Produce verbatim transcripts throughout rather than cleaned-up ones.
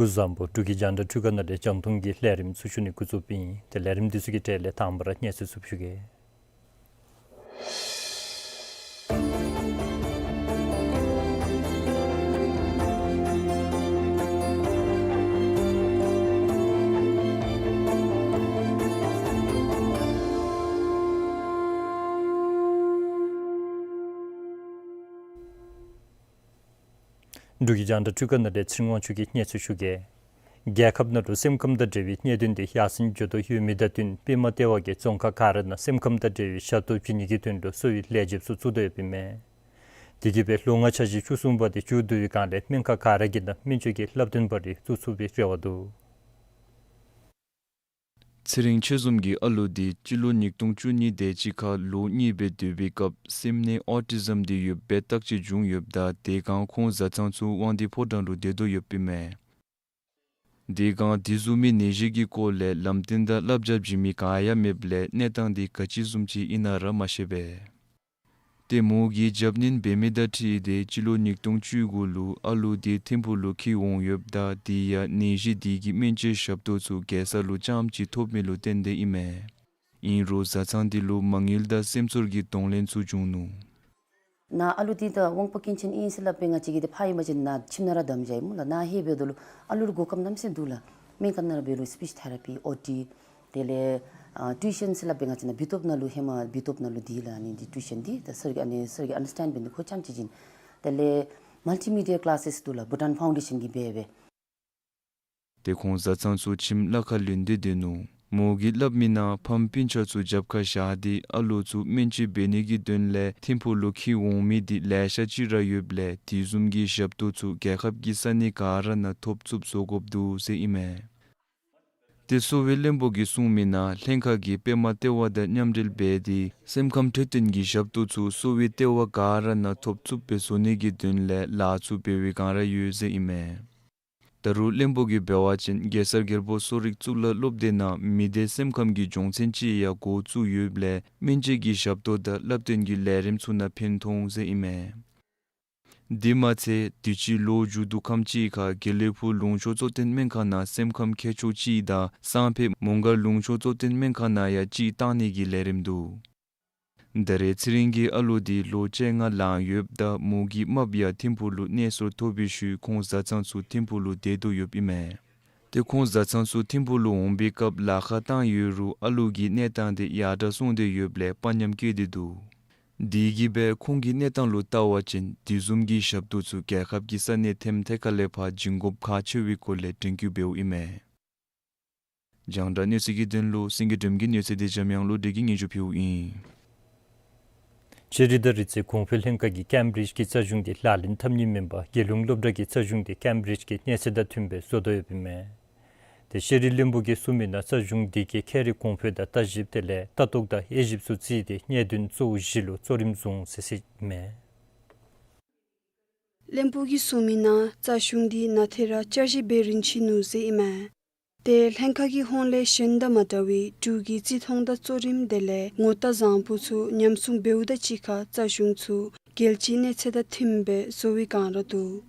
སྐུ་གཟུགས་བཟང་པོ། འབྲུག་གི་རྒྱང་བསྒྲགས་འཕྲུལ་ཁང་ནང་ལས་རྒྱང་མཐོང་གི་ལས་རིམ་ཚུ་ཞུ་ནི་འགོ་བཙུགསཔ་ཨིན། ཏེ་ལས་རིམ་འདི་ཚུ་གི་གྲས་ལས་དང་པ་ར་གནས་ཚུལ་ཚུ་ཞུ་གེ། འབྲུག་གི་རྒྱང་བསྒྲགས་འཕྲུལ་ཁང་ནང་ལས་ཚེ་རིང་དབང་ཕྱུག་གིས་གནས་ཚུལ་ཞུ་གེ། རྒྱལ་ཁབ་ནང་ལུ་སེམས་ཁམས་དང་འབྲེལ་བའི་གནད་དོན་འདི་ཡར་སེང་འགྱོ་དོ་ཡོད་མི་དང་བསྟུན་པདྨ་ལྟེ་བ་གིས་རྫོང་ཁག་ག་ར་ནང་སེམས་ཁམས་དང་འབྲེལ་བའི་ཞབས་ཏོག་བྱིན་ནི་གི་དོན་ལུ་གསོ་བའི་ལས་བྱེདཔ་ཚུ་བཙུགས་དོ་ཡོདཔ་ཨིན་མས། དེ་གིས་སྦེ་ལོ་ལྔ་འཆར་གཞི་བཅུ་གསུམ་པ་འདི་མཇུག་བསྡུ་བའི་སྒང་ལས་སྨན་ཁང་ག་ར་གི་ནང་སྨན་བཅོས་ཀྱི་བསླབ་སྟོན་པ་རེ་བཙུགས་ཚུགས་པའི་རེ་བ་འདུག། ཚེ་རིང་ཆོས་འཛོམས་ཀྱི་ཨ་ལུ་འདི་སྤྱི་ལོ་ཉིས་སྟོང་བཅུ་གཉིས་དེ་ཅིག་ཁར་ལོ་གཉིས་སྦེ་སྡོད་པའི་སྐབས་སེམས་ནད་ཨོ་ཊི་ཛམ་འདི་ཡོདཔ་སྦེ་བརྟག་དཔྱད་བྱུང་ཡོདཔ་ད་དེ་སྒང་ཁོང་བཟའ་ཚང་ཚུ་དབང་འདུས་ཕོ་བྲང་ལུ་སྡོད་དོ་ཡོདཔ་ཨིན་མས། དེ་སྒང་དེ་བཟུམ་མའི་ནད་གཞི་གི་སྐོར་ལས་ལམ་སྟོན་དང་བསླབ་བྱ་བྱིན་མི་ག་ཡང་མེདཔ་ལས་གནས་སྟངས་འདི་ག་ཅི་བཟུམ་ཅིག་ཨིན་ན་ར་མ་ཤེས་པས། ཏེ་མོ་གིས་རྒྱབ་སྣོན་འབད་མི་དང་འཁྲིལ་ཏེ་སྤྱི་ལོ་ཉིས་སྟོང་བཅུ་དགུ་ལུ་ཨ་ལུ་འདི་ཐིམ་ཕུག་ལུ་འཁྱིད་འོང་ཡོདཔ་ད་དེ་ཡང་ནད་གཞི་འདི་གི་སྨན་བཅོས་ཞབས་ཏོག་ཚུ་རྒྱལ་ས་ལུ་རྐྱངམ་ཅིག་ཐོབ་མི་ལུ་བརྟེན་ཏེ་ཨིན་མས། ཨིན་རུང་བཟའ་ཚང་འདི་ལུ་མ་དངུལ་དང་སེམས་ཚོར་གྱི་གདོང་ལེན་ཚུ་བྱུང་ནུག། ནཱ་ཨ་ལུ་འདི་ད་དབང་པོ་སྐྱོན་ཅན་ཨིན་ཟེར་སླབ་སྦེ་ང་བཅས་ཀྱིས་འདི་ཕར་ཡོད་པ་ཅིན་ནཱ་ཁྱིམ་ནང་ར་བསྡམས་བཞག་ཡི་སྨོ་ལགས། ནཱ་ལྷོད་འབདཝ་ད་ལུ་ཨ་ལུ་ལུ་གོ་སྐབས་གནམ་མེད་ས་མེད་འདུག་ལགས། སྨན་ཁང་ནང་ར་འབད་རུང་སི་པིཆ་ཐེ་ར་པི་ཨོ་ཊི་དེ་ལས་ཨ་ཊིའུ་ཤཱན་ཟེར་སླབ་སྦེ་ང་བཅས་ནཱ་བི་ཊོབ་ནང་ལུ་ཧེ་མ་བི་ཊོབ་ནང་ལུ་འདི་ལགས། ཨ་ནི་འདི་ཊིའུ་ཤཱན་འདི་ད་སར་གྱིས་ཨ་ནི་སར་གྱིས་ཨན་ཌར་སི་ཊེནཌ་འབད་ནི་ཁོ་རྐྱངམ་ཅིག་བྱིན། དེ་ལས་མལ་ཊི་མི་ཌི་ཡ་ཀི་ལཱ་སེས་འདུག་ལགས། བྷུ་ཊཱན་ཕའུན་ཌེ་ཤཱན་གྱིས་འབད་སྦེ། ཏེ་ཁོང་བཟའ་ཚང་ཚུ་ཁྱིམ་གླ་ཁར་ལུས་ཏེ་སྡོད་ནུག། མོ་གིས་སླབ་མི་ནང་ཕམ་སྤུན་ཆ་ཚུ་རྒྱབ་ཁར་བཞག་སྟེ་ཨ་ལུ་ཚུ་སྨན་བཅོས་འབད་ནི་གི་དོན་ལས་ཐིམ་ཕུག་ལུ་འཁྱིད་འོང་མི་འདི་ལེ་ཤ་ཅིག་ར་ཡོདཔ་ལས་དེ་བཟུམ་གྱི་ཞབས་ཏོག་ཚུ་རྒྱལ་ཁབ་ཀྱི་ས་གནས་ག་ར་ནང་ཐོབ་ཚུགསཔ་བཟོ་དགོཔ་འདུག་ཟེར་ཨིན་མས། ཏེ་གསོ་བའི་བློན་པོ་གིས་གསུངས་མི་ནང་ལྷན་ཁག་གིས་པདྨ་ལྟེ་བ་དང་མཉམ་འབྲེལ་འབད་དེ་སེམས་ཁམས་འཕྲོད་བསྟེན་གྱི་ཞབས་ཏོག་ཚུ་གསོ་བའི་ལྟེ་བ་ག་ར་ནང་ཐོབ་ཚུགསཔ་སྦེ་བཟོ་ནི་གི་དོན་ལས་ལཱ་ཚུ་འབད་བའི་བསྒང་ར་ཡོད་ཟེར་ཨིན་མས། ད་རུང་བློན་པོ་གིས་འབད་བ་ཅིན་གེ་སར་རྒྱལ་པོ་གསོ་རིག་གཙུག་ལག་སློབ་སྡེ་ནང་མི་སྡེ་སེམས་ཁམས་ཀྱི་སྦྱོང་ཚན་ཅིག་ཡང་འགོ་བཙུགས་ཡོདཔ་ལས་སྨན་བཅོས་ཀྱི་ཞབས་ཏོག་དང་བསླབ་སྟོན་གྱི་ལས་རིམ་ཚུ་ནང་ཕན་ཐོགས་ཟེར་ཨིན་མས། དེ་མ་ཚད་དུས་ཅི་ལོ་མཇུག་བསྡུ་ཁམས་ཅིག་ཁར་དགེ་ལེགས་ཕུག་ལུང་ཕྱོགས་གཙོ་བསྟེན་སྨན་ཁང་ནང་སེམས་ཁམས་མཁས་མཆོག་ཅིག་དང་སང་ཕོད་མོང་སྒར་ལུང་ཕྱོགས་གཙོ་བསྟེན་སྨན་ཁང་ནང་ཡང་ཅིག་བཏང་ནི་གི་ལས་རིམ་འདུག། ད་རེས་ཚེ་རིང་གི་ཨ་ལུ་འདི་ལོ་བཅོ་ལྔ་ལང་ཡོདཔ་ད་མོ་གི་རྨགཔ་ཡང་ཐིམ་ཕུག་ལུ་གནས་སོར་ཐོབ་པའི་ཤུལ་ཁོང་བཟའ་ཚང་ཚུ་ཐིམ་ཕུག་ལུ་སྡོད་དོ་ཡོདཔ་ཨིན་མས། ཏེ་ཁོང་བཟའ་ཚང་ཚུ་ཐིམ་ཕུག་ལུ་འོང་པའི་སྐབས་ལཱ་ཁག་བཏང་ཡོད་རུང་ཨ་ལུ་གི་གནས་སྟངས་འདི་ཡར་དྲག་སོང་སྟེ་ཡོདཔ་ལས་དཔའ་ཉམས་བསྐྱེད་དེ་འདུག། དེ་གིས་སྦེ་ཁོང་གི་གནས་སྟངས་ལུ་བལྟ་བ་ཅིན་དེ་བཟུམ་གྱི་ཞབས་ཏོག་ཚུ་རྒྱལ་ཁབ་ཀྱི་ས་གནས་ཐེམ་ཐེ་ཁ་ལས་ཕར་བྱིན་དགོཔ་ཁག་ཆེ་བའི་སྐོར་ལས་དྲན་སྐུལ་འབདཝ་ཨིན་མས། རྒྱང་བསྒྲགས་གནས་ཚུལ་གྱི་དོན་ལུ་སེང་གེ་སྒྲོལམ་གྱི་གནས་ཚུལ་འདི་འཇམ་དབྱངས་བློ་གྲོས་ཀྱིས་སྙན་ཞུ་ཕུལཝ་ཨིན། ཤེས་རིག་དང་རིག་རྩལ་གོང་འཕེལ་ལྷན་ཁག་གིས་ཀེམ་བི་རིཇ་གྱི་རྩ་གཞུང་འདི་ལག་ལེན་འཐབ་ནི་མེན་པར་རྒྱལ་ཡོངས་སློབ་གྲྭ་གི་རྩ་གཞུང་འདི་ཀེམ་བི་རིཇ་གྱི་གནས་ཚད་དང་མཐུན་པའི་བཟོ་དོ་ཡོདཔ་ཨིན་མས། ཏེ་ཤེས་རིག་བློན་པོ་གིས་གསུངས་མི་ནང་རྩ་གཞུང་འདི་གིས་ཁྱད་རིག་གོང་འཕེལ་དང་ལྟ་ཞིབ་དེ་ལས་ལྟ་རྟོག་དང་དབྱེ་ཞིབ་ཚུ་བརྩིས་ཏེ་གནད་དོན་གཙོ་བོ་བཞི་ལུ་གཙོ་རིམ་བཟུང་ཟེར་ཟེར་ཨིན་མས། བློན་པོ་གིས་གསུངས་མི་ནང་རྩ་གཞུང་འདི་ནཱ་ཐད་ར་བསྐྱར་ཞིབ་འབད་རན་ཅི་ནུག་ཟེར་ཨིན་མས། ཏེ་ལྷན་ཁག་གི་ཧོངས་ལས་གཞན་དང་མ་འདྲ་བའི་འབྲུག་གི་བརྩི་མཐོང་དང་གཙོ་རིམ་དེ་ལས་ངོ་རྟགས་བཟང་པོ་ཚུ་ཉམས་སྲུང་འབདཝ་དང་གཅིག་ཁར་རྩ་གཞུང་ཚུ་རྒྱལ་སྤྱིའི་གནས་ཚད་དང་མཐུནམ་སྦེ་བཟོ་བའི་བསྒང་ར་འདུག།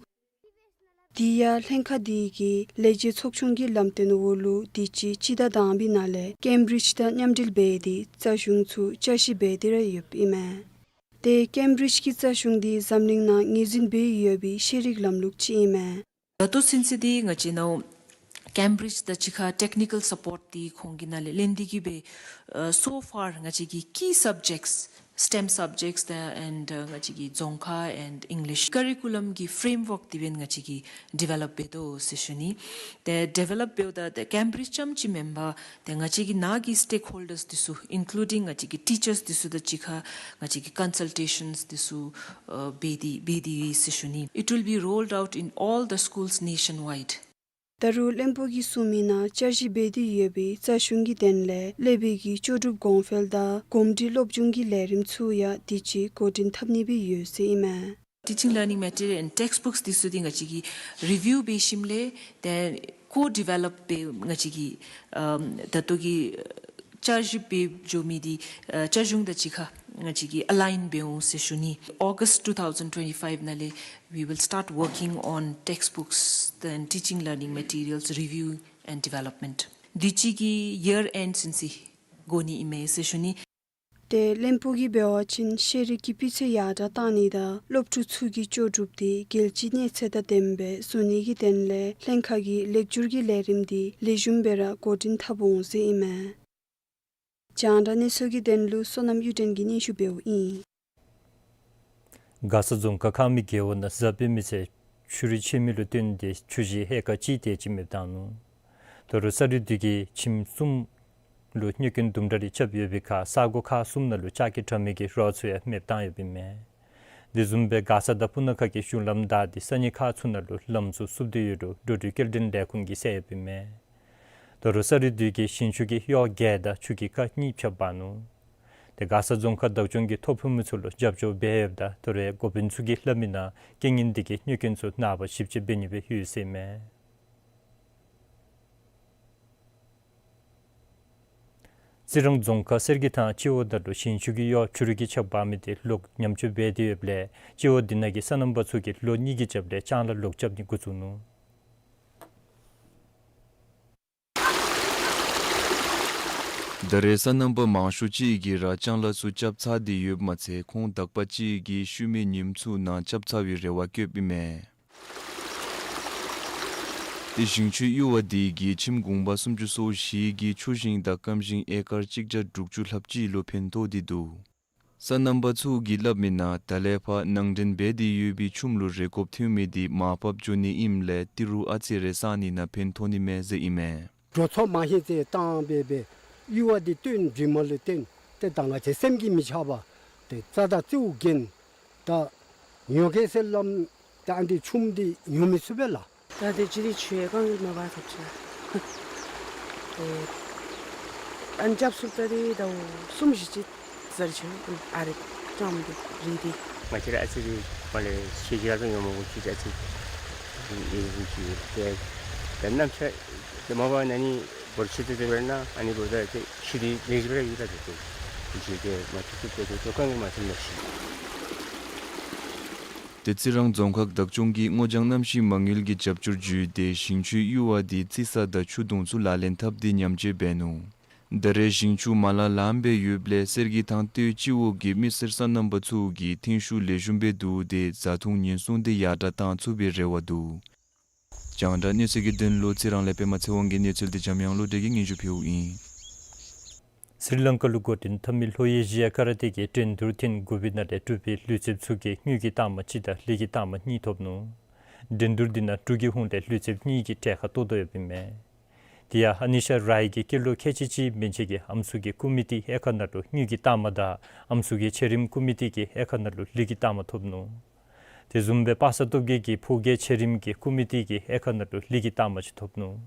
དེ་ཡང་ལྷན་ཁག་དེ་གིས་ལས་བྱེད་ཚོགས་ཆུང་གི་ལམ་སྟོན་འོག་ལུ་དུས་ཅི་སྤྱི་ཟླ་དང་པའི་ནང་ལས་ཀེམ་བི་རིཇ་དང་མཉམ་འབྲེལ་འབད་དེ་རྩ་གཞུང་ཚུ་བསྐྱར་ཞིབ་འབད་དེ་ར་ཡོདཔ་ཨིན་མས། ཏེ་ཀེམ་བི་རིཇ་གི་རྩ་གཞུང་འདི་འཛམ་གླིང་ནང་ངོས་འཛིན་འབད་ཡོད་པའི་ཤེས་རིག་ལམ་ལུགས་ཅིག་ཨིན་མས། ད་ལྟོ་ཚུན་ཚོད་འདི་ང་བཅས་ནཱ་ཀེམ་བི་རིཇ་དང་གཅིག་ཁར་ཊེཀ་ནི་ཀཱལ་སཔོརཊ་འདི་ཁོང་གི་ནང་ལས་ལེན་ཏེ་གིས་སྦེ་ཨ་so far ང་བཅས་ཀྱི་ཀི་སབ་ཇེཀཊསི་སི་ཊེམ་སབ་ཇེཀཊསི་དང་ཨེནཌ་ང་བཅས་ཀྱི་རྫོང་ཁ་ཨེནཌ་ཨིང་ལིཤ་ཀ་རི་ཀུ་ལམ་གྱི་ཕེརེམ་ཝརཀ་འདི་འབདན་ང་བཅས་ཀྱིས་ཌི་ཝེ་ལོཔ་འབད་དོ་ཟེར་ཞུ་ནི། ཏེ་ཌི་ཝེ་ལོཔ་འབདཝ་ད་ཏེ་ཀེམ་བི་རིཇ་རྐྱངམ་ཅིག་མེན་པར་ཏེ་ང་བཅས་ཀྱི་ནཱ་གི་སི་ཊེཀ་ཧོལ་ཌརསི་འདི་ཚུ་ཨིན་ཀ་ལུ་ཌིང་ང་བཅས་ཀྱི་ཊི་ཅརསི་འདི་ཚུ་དང་གཅིག་ཁར་ང་བཅས་ཀྱིས་ཀོན་སཱལ་ཊེ་ཤཱནསི་འདི་ཚུ་ཨ་འབད་དེ་འབད་དེ་ཡོད་ཟེར་ཞུ་ནི། It will be rolled out in all the schools nationwide. ད་རུང་བློན་པོ་གིས་གསུངས་མི་ནང་བསྐྱར་ཞིབ་འབད་དེ་ཡོད་པའི་རྩ་གཞུང་གི་དོན་ལས་སློབ་དཔོན་གྱི་ལྕོགས་གྲུབ་གོང་འཕེལ་དང་གོམས་འདྲིས་སློབ་སྦྱོང་གི་ལས་རིམ་ཚུ་ཡང་དུས་ཅི་འགོ་འདྲེན་འཐབ་ནི་སྦེ་ཡོད་ཟེར་ཨིན་མས། Teaching learning material and textbooks འདི་ཚུ་འདི་ང་བཅས་ཀྱིས་རི་བིའུ་འབད་ཞིནམ་ལས་ཏེ་ཀོ་ཌི་ཝེ་ལོཔ་འབད་ང་བཅས་ཀྱིས་ཨམ་ད་ལྟོ་གི་བསྐྱར་ཞིབ་འབད་འགྱོ་མི་འདི་ཨ་རྩ་གཞུང་དང་གཅིག་ཁར་ང་བཅས་ཀྱིས་ཨ་ལའིན་འབད་འོང་ཟེར་ཞུ་ནི། August two thousand twenty-five ནང་ལས་we will start working on textbooks, then teaching learning materials review and development. དུས་ཅི་གི་ཡར་ཨེནཌ་ཚུན་ཚོད་འགོ་ནི་ཨིན་མས་ཟེར་ཞུ་ནི། ཏེ་བློན་པོ་གིས་འབད་བ་ཅིན་ཤེས་རིག་གི་སྤུས་ཚད་ཡར་དྲགས་གཏང་ནི་དང་སློབ་ཕྲུག་ཚུ་གི་ལྕོགས་གྲུབ་འདི་རྒྱལ་སྤྱིའི་གནས་ཚད་དང་ལྡནམ་སྦེ་བཟོ་ནི་གི་དོན་ལས་ལྷན་ཁག་གིས་ལེགས་བསྒྱུར་གྱི་ལས་རིམ་འདི་ལེགས་ཤོམ་སྦེ་ར་འགོ་འདྲེན་འཐབ་འོང་ཟེར་ཨིན་མས། རྒྱང་བསྒྲགས་གནས་ཚུལ་གྱི་དོན་ལུ་བསོད་ནམས་གཡུ་སྒྲོན་གྱིས་སྙན་ཞུ་འབདཝ་ཨིན། མགར་ས་རྫོང་ཁག་ཁང་མིག་རྒེད་འོག་ནང་གཟའ་སྤེན་པའི་ཚེ་ཆུ་རུད་ཆད་མི་ལུ་བརྟེན་ཏེ་ཆུ་བཞི་ཧེ་ཀར་གཅིག་དེ་ཅིག་མེདཔ་བཏང་ནུག། ད་རུང་ས་རུད་འདི་གིས་ཁྱིམ་གསུམ་ལུ་རྨས་སྐྱོན་དུམ་གྲ་རེ་རྐྱབ་ཡོད་པའི་ཁར་ས་གོ་ཁག་གསུམ་ནང་ལུ་ལྕགས་ཀྱི་དྲ་མིག་གི་རོ་ཚུ་ཡང་མེདཔ་བཏང་ཡོདཔ་ཨིན་མས། དེ་བཟུམ་སྦེ་མགར་ས་དང་སྤུ་ན་ཁ་གི་གཞུང་ལམ་བདའ་སྟེ་ས་གནས་ཁག་ཚུ་ནང་ལུ་ལམ་ཚུ་བསུབ་སྟེ་ཡོད་རུང་འགྲོ་འགྲུལ་སྐྱེལ་འདྲེན་ལས་ཁུངས་ཀྱིས་བསལ་ཡོདཔ་ཨིན་མས། ད་རུང་ས་རུད་འདི་གིས་ཞིང་ཆུ་གི་གཡོག་བརྒྱད་དང་ཆུ་གི་རྐ་གཉིས་འཕྱགས་འབག་ནུག། ཏེ་མགར་ས་རྫོང་ཁག་བདག་སྐྱོང་གིས་ཐོ་ཕོག་མི་ཚུ་ལུ་རྒྱབ་སྐྱོར་འབད་ཡོདཔ་ད་ད་རུང་འགོ་དཔོན་ཚུ་གིས་སླབ་མི་ནང་རྐྱེན་ངན་འདི་གིས་རྨས་སྐྱོན་ཚུ་ནངས་པ་ཞིབ་དཔྱད་འབད་ནི་སྦེ་ཡོད་ཟེར་ཨིན་མས། རྩི་རང་རྫོང་ཁག་གསེར་གྱི་ཐང་སྤྱི་འོག་ནང་ལུ་ཞིང་ཆུ་གི་གཡོག་ཕྱི་རུ་གིས་འཕྱགས་འབག་མི་འདི་ལོག་ཉམས་བཅོས་འབད་དེ་ཡོདཔ་ལས་སྤྱི་འོག་འདི་ནང་གི་སོ་ནམ་པ་ཚུ་གིས་ལོ་གཉིས་ཀྱི་རྒྱབ་ལས་ལྕང་ལཱ་ལོག་རྐྱབ་ནི་འགོ་བཙུགས་ནུག། ད་རེས་སོ་ནམ་པ་མང་ཤོས་ཅིག་གིས་ར་ལྕང་ལཱ་ཚུ་རྐྱབ་ཚར་ཏེ་ཡོདཔ་མ་ཚད་ཁོང་དག་པ་ཅིག་གིས་ཤུལ་མའི་ཉིནམ་ཚུ་ནང་རྐྱབ་ཚར་བའི་རེ་བ་བསྐྱེདཔ་ཨིན་མས། ཏེ་ཞིང་ཆུའི་གཡུར་བ་འདི་གིས་ཁྱིམ་གུང་པ་སུམ་ཅུ་སོ་བཞི་གི་ཆུ་ཞིང་དང་སྐམ་ཞིང་ཨེ་ཀར་གཅིག་བརྒྱ་དྲུག་ཅུ་ལྷགཔ་ཅིག་ལུ་ཕན་ཐོགས་ཏེ་འདུག། སོ་ནམ་པ་ཚུ་གིས་སླབ་མི་ནང་ད་ལས་ཕར་ནང་འདྲེན་འབད་དེ་ཡོད་པའི་ཆུམ་ལུ་རེ་དགོཔ་ཐོན་མི་འདི་མར་ཕབ་འགྱོ་ནི་ཨིནམ་ལས་ཏི་རུ་ཨ་ཙི་རེ་བསག་ནི་ནང་ཕན་ཐོགས་ནི་མས་ཟེར་ཨིན་མས། འགྲོ་ཚོགས་མང་ཤོས་ཅིག་བཏང་སྦེ་སྦེ་གཡུར་བ་འདི་བཏོན་དྲི་མ་ལུ་བརྟེན་ཏེ་ད་ང་བཅས་སེམས་ཀྱིས་མི་ཆགས་པར་ཏེ་རྩྭ་དང་རྩེའུ་རྒན་དང་ཉོ་མཁན་ཟེར་སླབ་ད་ཨ་ནི་ཆུམ་འདི་ཉོ་མི་ཚུགས་པས་ལགས། ད་དེ་ཅི་རིགས་ཆུ་ཡང་རྐང་གིས་མ་འབག་ཐབས་ཅིག་ལགས། ཨེ་ཨ་ནི་རྐྱབ་ཚུགསཔ་ད་འདི་ཟླཝ་གསུམ་བཞི་ཅིག་ཟེར་ཅི་ཨ་རེ་རྐྱངམ་འདི་རེད་དེ། ང་བཅས་ར་ཨ་ཙི་རེ་མར་ལས་ཆུ་ཡང་རྐང་ཉོ་མ་དགོ་ཅིག་ཨ་ཙི་ཡོད་ཟེར་ཅི་ཏེ་ད་གནམ་ཆ་དེ་མ་པ་ན་ནི་བོར་ཆུ་དེ་དེ་བར་ན་ཨ་ནི་བོར་ད་དེ་ཤི་དེ་ལེགས་ཤོམ་ར་ཡོད་ད་དེ་དེ་ཅི་དེ་མ་ཐུག་ཐུག་དེ་དེ་ཏོ་རྐང་གིས་མ་ཐུག་ན་ཤི། ཏེ་རྩི་རང་རྫོང་ཁག་བདག་སྐྱོང་གིས་སྔོ་ལྗང་གནམ་གཤིས་མ་དངུལ་གྱི་རྒྱབ་སྐྱོར་བརྒྱུད་དེ་ཞིང་ཆུའི་གཡུར་བ་འདི་རྩི་ས་དང་ཆུ་དུང་ཚུ་ལག་ལེན་འཐབ་སྟེ་ཉམས་བཅོས་འབད་ནུག། ད་རེས་ཞིང་ཆུ་མ་ལང་ལངམ་སྦེ་ཡོདཔ་ལས་གསེར་གྱི་ཐང་སྟོད་སྤྱི་འོག་གི་མི་སེར་སོ་ནམ་པ་ཚུ་གིས་ཐོན་ཤུགས་ལེགས་ཤོམ་སྦེ་བསྡུ་སྟེ་བཟའ་འཐུང་ཉེན་སྲུང་འདི་ཡར་དྲགས་གཏང་ཚུགས་པའི་རེ་བ་འདུག། རྒྱང་བསྒྲགས་གནས་ཚུལ་གྱི་དོན་ལུ་རྩི་རང་ལས་པདྨ་ཚེ་དབང་གི་གནས་ཚུལ་འདི་འཇམ་དབྱངས་བློ་གྲོས་ཀྱིས་སྙན་ཞུ་ཕུལཝ་ཨིན། སི་རི་ལང་ཀ་ལུ་འགོ་འདྲེན་འཐབ་མི་ལྷོ་ཨེ་ཤི་ཡ་ཁ་ར་ཏེ་གི་འགྲན་བསྡུར་ཐེངས་དགུ་པའི་ནང་ལས་གྲུབ་པའི་ལུས་རྩལཔ་ཚུ་གིས་དངུལ་གྱི་རྟགས་མ་གཅིག་དང་ལི་གི་རྟགས་མ་གཉིས་ཐོབ་ནུག། འགྲན་བསྡུར་འདི་ནང་འབྲུག་གི་ཧོངས་ལས་ལུས་རྩལཔ་གཉིས་ཀྱིས་གྲལ་ཁར་གཏོགས་དོ་ཡོདཔ་ཨིན་མས། དེ་ཡང་ཨ་ནི་ཤ་རའི་གི་སྐྱེས་ལོ་ཁལ་གཅིག་གཅིག་མན་ཆད་ཀྱི་ཨམ་སྲུ་གི་རྐུ་མི་འདི་ཨེ་ཁ་ནང་ལུ་དངུལ་གྱི་རྟགས་མ་དང་ཨམ་སྲུ་གི་ཆེ་རིམ་རྐུ་མི་འདི་གིས་ཨེ་ཁ་ནང་ལུ་ལི་གི་རྟགས་མ་ཐོབ་ནུག། དེ་བཟུམ་སྦེ་པ་སངས་སྟོབས་རྒྱས་ཀྱིས་ཕོ་རྒྱས་ཆེ་རིམ་གྱི་རྐུ་མི་འདི་གིས་ཨེ་ཁ་ནང་ལུ་ལི་གི་རྟགས་མ་ཅིག་ཐོབ་ནུག།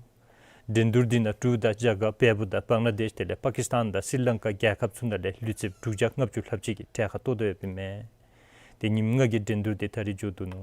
འགྲན་བསྡུར་འདི་ནང་འབྲུག་དང་རྒྱ་གར་བལ་པོ་དང་བང་ལ་དེཤ་དེ་ལས་པ་ཀིསི་ཏཱན་དང་སི་རི་ལང་ཀ་རྒྱལ་ཁབ་ཚུ་ནང་ལས་ལུས་རྩལཔ་དྲུག་བརྒྱ་ལྔ་བཅུ་ལྷགཔ་ཅིག་གིས་གྲལ་ཁར་གཏོགས་དོ་ཡོདཔ་ཨིན་མས། ཏེ་ཉིནམ་ལྔ་གི་འགྲན་བསྡུར་འདི་ད་རིས་མཇུག་བསྡུ་ནུག།